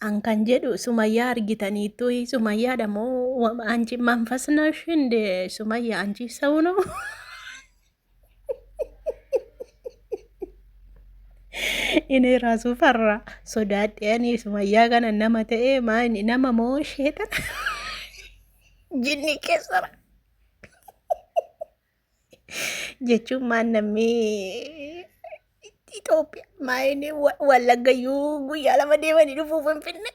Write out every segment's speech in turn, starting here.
An kan jedhu Sumayyaa argitaniittu Sumayyaadha moo anchi manfas nash inde Sumayya anchi ሰው ነው? እኔ ራሱ ፈራ sodaadhe ani Sumayyaa kana nama ta'ee maani nama moo sheexana jinni keessara jechuun maan namni Itoophiyaa maayini Wallaggayyuu guyyaa 2 deemanii dhufuu Finfinne.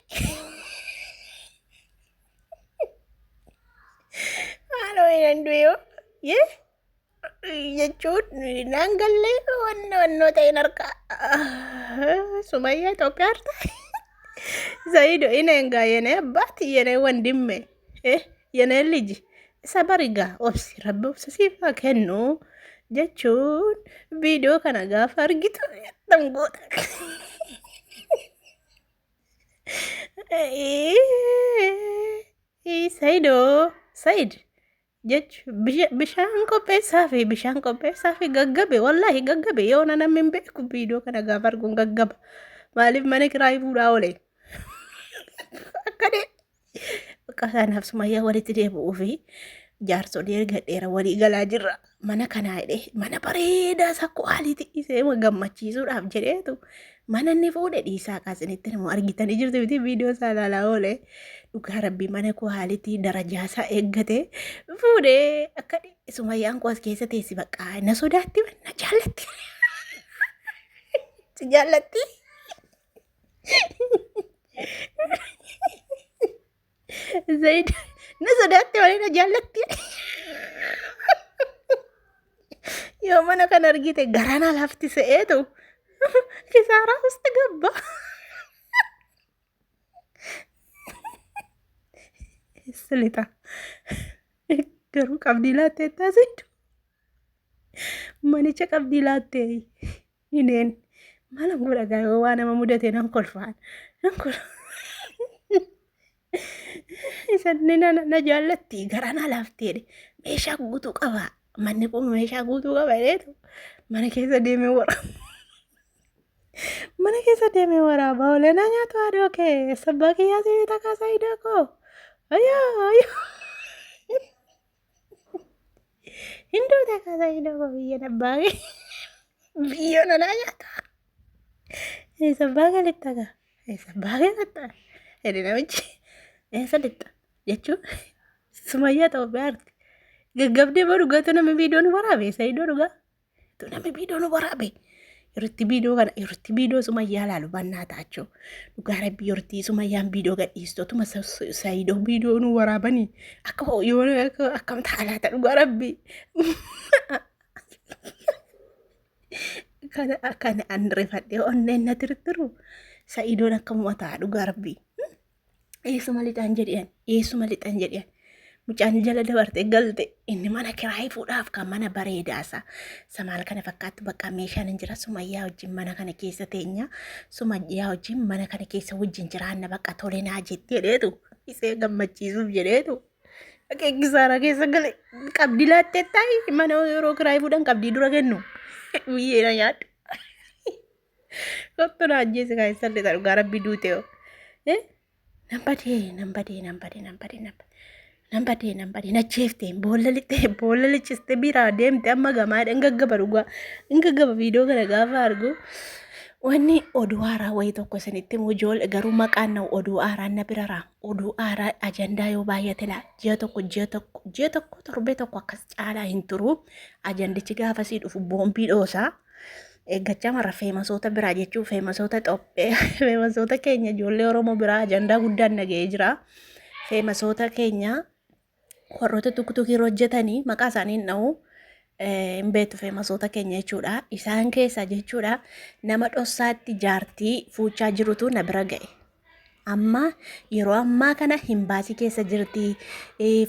Maaloo nan du'e yee jechuun naan gallee wanna wannoo ta'een harka Sumayyaa Itoophiyaa harta. Zayido ina engaa yene abbaati yene wandimme yene liji isa barigaa obsi rabbi obsa siif haa kennu jechuun viidiyoo kana gaafa argitu attam goota. Saidoo Said jechu bishaan qopheessaa fi bishaan qopheessaa fi gaggabe wallaahi gaggabe yoona namni hin beeku viidiyoo kana gaafa arguun gaggaba maaliif mana kiraayii fuudhaa oole akka dee bakka kanaaf Sumayyaa walitti deebi'uu fi jaarsolii erga dheera walii galaa jirra. Mana kanaa jedhee mana bareedaa isaa kwaalitii isee gammachiisuudhaaf jedheetu mana inni fuudhe dhiisaa kaasinitti nama argitanii jirtu miti viidiyoo isaa ilaalaa oole. Dhugaa rabbii mana kwaalitii darajaa isaa eeggate fuudhee akka Sumayyaan koo as keessa teessi bakka na sodaatti na jaallatti. Si jaallatti. Zayid na sodaatte malee na jaallatti. Yoo mana kana argite garaa na laafti se'eetu kisaaraa usti gabba. Silixa garuu qabdii laattee taasisu manicha qabdii laattee. Hineen maalan godha gaa yoo waa nama mudate nan kolfaan nan kolfa. Isanni na na jaallatti garaa na laaftee jedhe meeshaa guutuu qaba manni kun meeshaa guutuu qaba jedheetu mana keessa deemee wara mana keessa deemee waraabaa oolee na nyaatu haadhoo kee sabbaa kiyyaa si beektaa kaasaa hidhaa koo ayyoo ayyoo. Hindoota kaasaa hidhaa koo biyya abbaa kee biyyoo na nyaata. Eessa abbaa kee lixxa gaa? Eessa abbaa kee lixxa? Jedhe namichi. Eessa lixxa? Jechuun Sumayyaa Itoophiyaa arti. Gaggabdee moo dhugaatu namni viidiyoon waraabe? Saayidoo dhugaa? Tu namni viidiyoo nu waraabe. Yeroo itti viidiyoo kana yeroo itti viidiyoo Sumayyaa laalu bannaa taachoo. Dhugaa rabbi yeroo itti Sumayyaan viidiyoo gadhiistu otuma Saayidoo viidiyoo nu waraabanii akka yoo akkam ta'a laata dhugaa rabbi. Kana akkana an rifadhee onneen na tirtiru Sa'idoon akkamuma ta'a dhugaa rabbi. Eessuma lixaan jedhian eessuma lixan jedhian mucaan jala dabarte galte inni mana kiraayii fuudhaaf kan mana bareedaasa samaal kana fakkaattu bakka meeshaan hin jira Sumayyaa wajjin mana kana keessa teenya Sumayyaa wajjin mana kana keessa wajjin jiraanna bakka tole naa jetti jedheetu isee gammachiisuuf jedheetu dhaqee kisaaraa keessa gale qabdii laattee taa'i mana yeroo kiraayii fuudhan qabdii dura kennu biyyee na nyaadhu. Kottu na ajjeese kaa eessa lixa dhugaa rabbi duute hoo. Eh? Nan badee nan badee nan badee nan badee nan badee nan badee nan badee na jeefte boolla lixxe boolla lichiste biraa deemte amma gamaadha hin gaggaba dhugaa hin gaggaba viidiyoo kana gaafa argu. Wanni oduu haaraa wayii tokko isinitti himu ijoollee garuu maqaan na oduu haaraan na biraraa oduu haaraa ajandaa yoo baay'ate laa ji'a tokko ji'a tokko ji'a tokko torbee tokko akkas caalaa hin turu ajandichi gaafa sii dhufu boombii dhoosaa. Eeggachaa marra feemasoota biraa jechuun feemasoota Itoophiyaa feemasoota keenya ijoollee Oromoo biraa ajandaa guddaan naga'ee jira. Feemasoota keenya warroota tuktukii irra hojjetanii maqaa isaanii hin dha'u hin beektu feemasoota keenya jechuudha. Isaan keessaa jechuudha nama dhossaatti jaartii fuuchaa jirutu na bira ga'e. Amma yeroo ammaa kana himbaasii keessa jirti.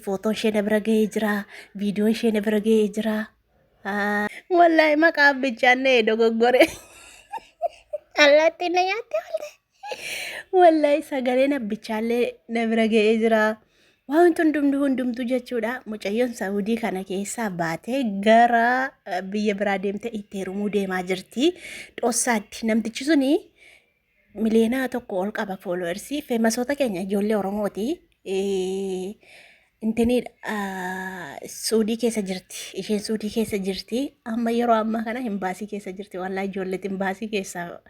Footoon ishee na bira ga'ee jira. Viidiyoon ishee na bira ga'ee jira. Wallaahi maqaa abbichaan na dogoggore. Allaattiin na nyaatte oolte. Wallaahi sagaleen abbichaallee na bira ga'ee jira. Waan wanti hundumtuu hundumtuu jechuudha. Mucayyoon Saawudii kana keessaa baatee gara biyya biraa deemtee itti heerumuu deemaa jirti. Dhossaatti namtichi suni Miliyoona 1 ol qaba followersii. Famousoota keenya ijoollee Oromooti. Intiniidha, Suudii keessa jirti. Isheen Suudii keessa jirti. Amma yeroo ammaa kana imbaasii keessa jirti. Wallaa ijoolleetti imbaasii keessa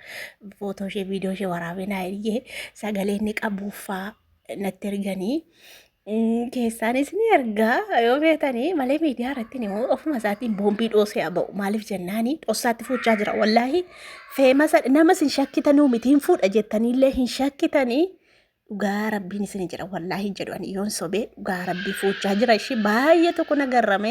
footoo ishee, viidiyoo ishee waraabee naa ergee, sagalee inni qabuuffaa natti erganii. Keessaanis ni ergaa yoo feetanii malee, miidiyaa irratti immoo ofuma isaatiin boombii dhoosee haa ba'u. Maaliif jennaani, dhossaatti fuuchaa jira. Wallaahi famousa namas hin shakkitanuu miti, hin fuudha jettaniillee hin shakkitanii. Dhugaa rabbiin isin jedha, wallaahi jedhu, ani yoon sobee, dhugaa rabbii fuuchaa jira. Ishee baay'ee tokko na garrame.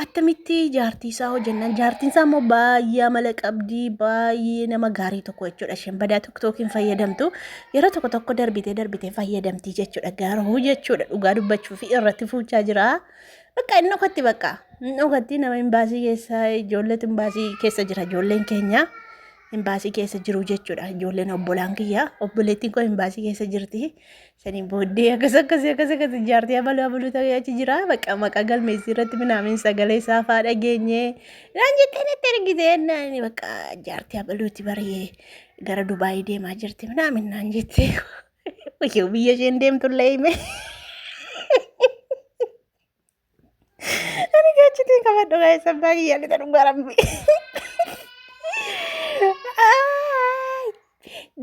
Attamitti jaartii isaa hojjennaan, jaartiin isaa immoo baay'ee amala qabdii, baay'ee nama gaarii tokko jechuudha. Isheen badaa TikTokiin fayyadamtu, yeroo tokko tokko darbitee darbitee fayyadamtii jechuudha. Garuu jechuudha, dhugaa dubbachuu fi irratti fuuchaa jira. Bakka inni dhokatti, bakka inni dhokatti nama imbaasii keessa, ijoolleetu imbaasii keessa jira, ijoolleen keenya imbaasii keessa jiru jechuudha. Ijoolleen obbolaan kiyya, obboleettiin koo imbaasii keessa jirti. Saniin booddee akkas akkasii akkas akkas jaartii abaluu abaluu ta'ee achi jira. Bakka maqaa galmeessii irratti minaamin sagalee isaa fa'aa dhageenye. Naan jettee natti ergite naan, bakka jaartii abaluuti barii gara Dubaayii deemaa jirti minaamin naan jettee. Wayyoo, biyya isheen deemtullee hime. Ani gachitiin qabadhu gaa'e sabbaa kiyyaa lixa, dhugaa rabbi.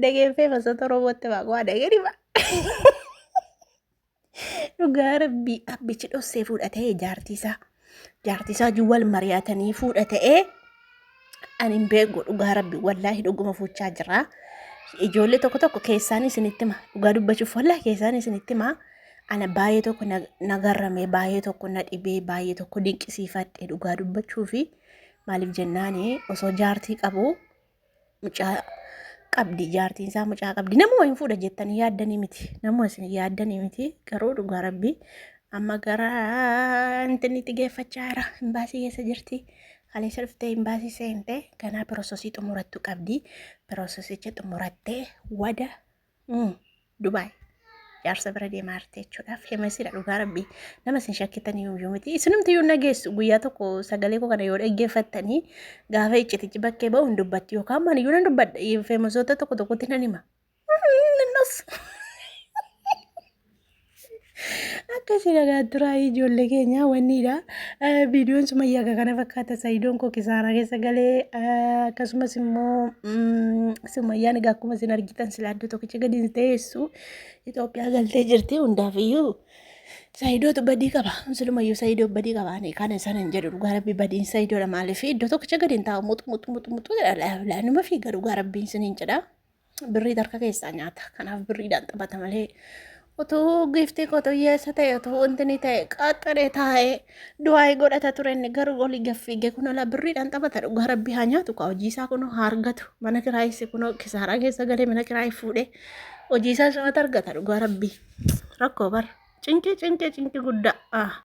Dhageeffee masoota Oromootti waaqaa dhagee dhima. Dhugaa rabbii abbichi dhossee fuudhatee jaartii isaa. Jaartii isaa wajjin wal mari'atanii fuudhatee ani hin beeku, dhugaa rabbi, wallaahi dhuguma fuuchaa jira. Ijoollee tokko tokko keessaan isinitti hima, dhugaa dubbachuuf wallaahi keessaan isinitti hima. Ana baay'ee tokko na garrame, baay'ee tokko na dhibee, baay'ee tokko dinqisiifadhe dhugaa dubbachuu fi maaliif jennaani, osoo jaartii qabu, mucaa qabdi jaartiin isaa, mucaa qabdi, namuma hin fuudha jettanii yaaddanii miti, namuma isin yaaddanii miti. Garuu dhugaa rabbi amma gara intinitti geeffachaa jira. Imbaasii keessa jirti. Kaleessa dhuftee imbaasii seente. Ganaa processii xumurattu qabdi. Processicha xumurattee wada Dubaay jaarsa bira deemaa jirti jechuudha. Famousiidha, dhugaa rabbii nama isin shakkitanii iyyuu miti. Isinumti iyyuu nageessu, guyyaa tokko sagalee koo kana yoo dhaggeeffattanii, gaafa iccitichi bakkee ba'u hin dubbatti yookaan man iyyuu nan dubbadha. Famousoota tokko tokkotti nan hima. Nannos. Akkasii nagaa turaa, ijoollee keenya wanniidha. Viidiyoon Sumayyaa kana fakkaata. Sayidoon koo kisaaraa keessa galee, akkasumas immoo Sumayyaan egaa akkuma isin argitan sila iddoo tokkicha gadi hin teessu, Itoophiyaa galtee jirti. Hundaaf iyyuu Sayidootu badii qaba. Silumayyuu Sayidoo badii qaba. Ani kana sana hin jedhu, dhugaa rabbi badiin Sayidoodha. Maaliif iddoo tokkicha gadi hin taa'u, muxu muxu muxu muxu jedha, numa fiiga, dhugaa rabbiin isiniin jedha. Birrii harka keessaa nyaata. Kanaaf birriidhaan taphata malee utuu giiftii qotiyyeessa ta'e, utuu wanti ni ta'e, qaxxaree taa'ee du'aayii godhata ture. Inni garuu olii gaffiigee kun alaa birriidhaan taphata. Dhugaa rabbii haa nyaatu kaa, hojii isaa kunoo haa argatu. Mana kiraayisi kunoo kisaaraa keessa galee mana kiraayii fuudhee hojii isaa sumata argata, dhugaa rabbii. Rakkoo bar cinqii cinqii cinqii guddaa.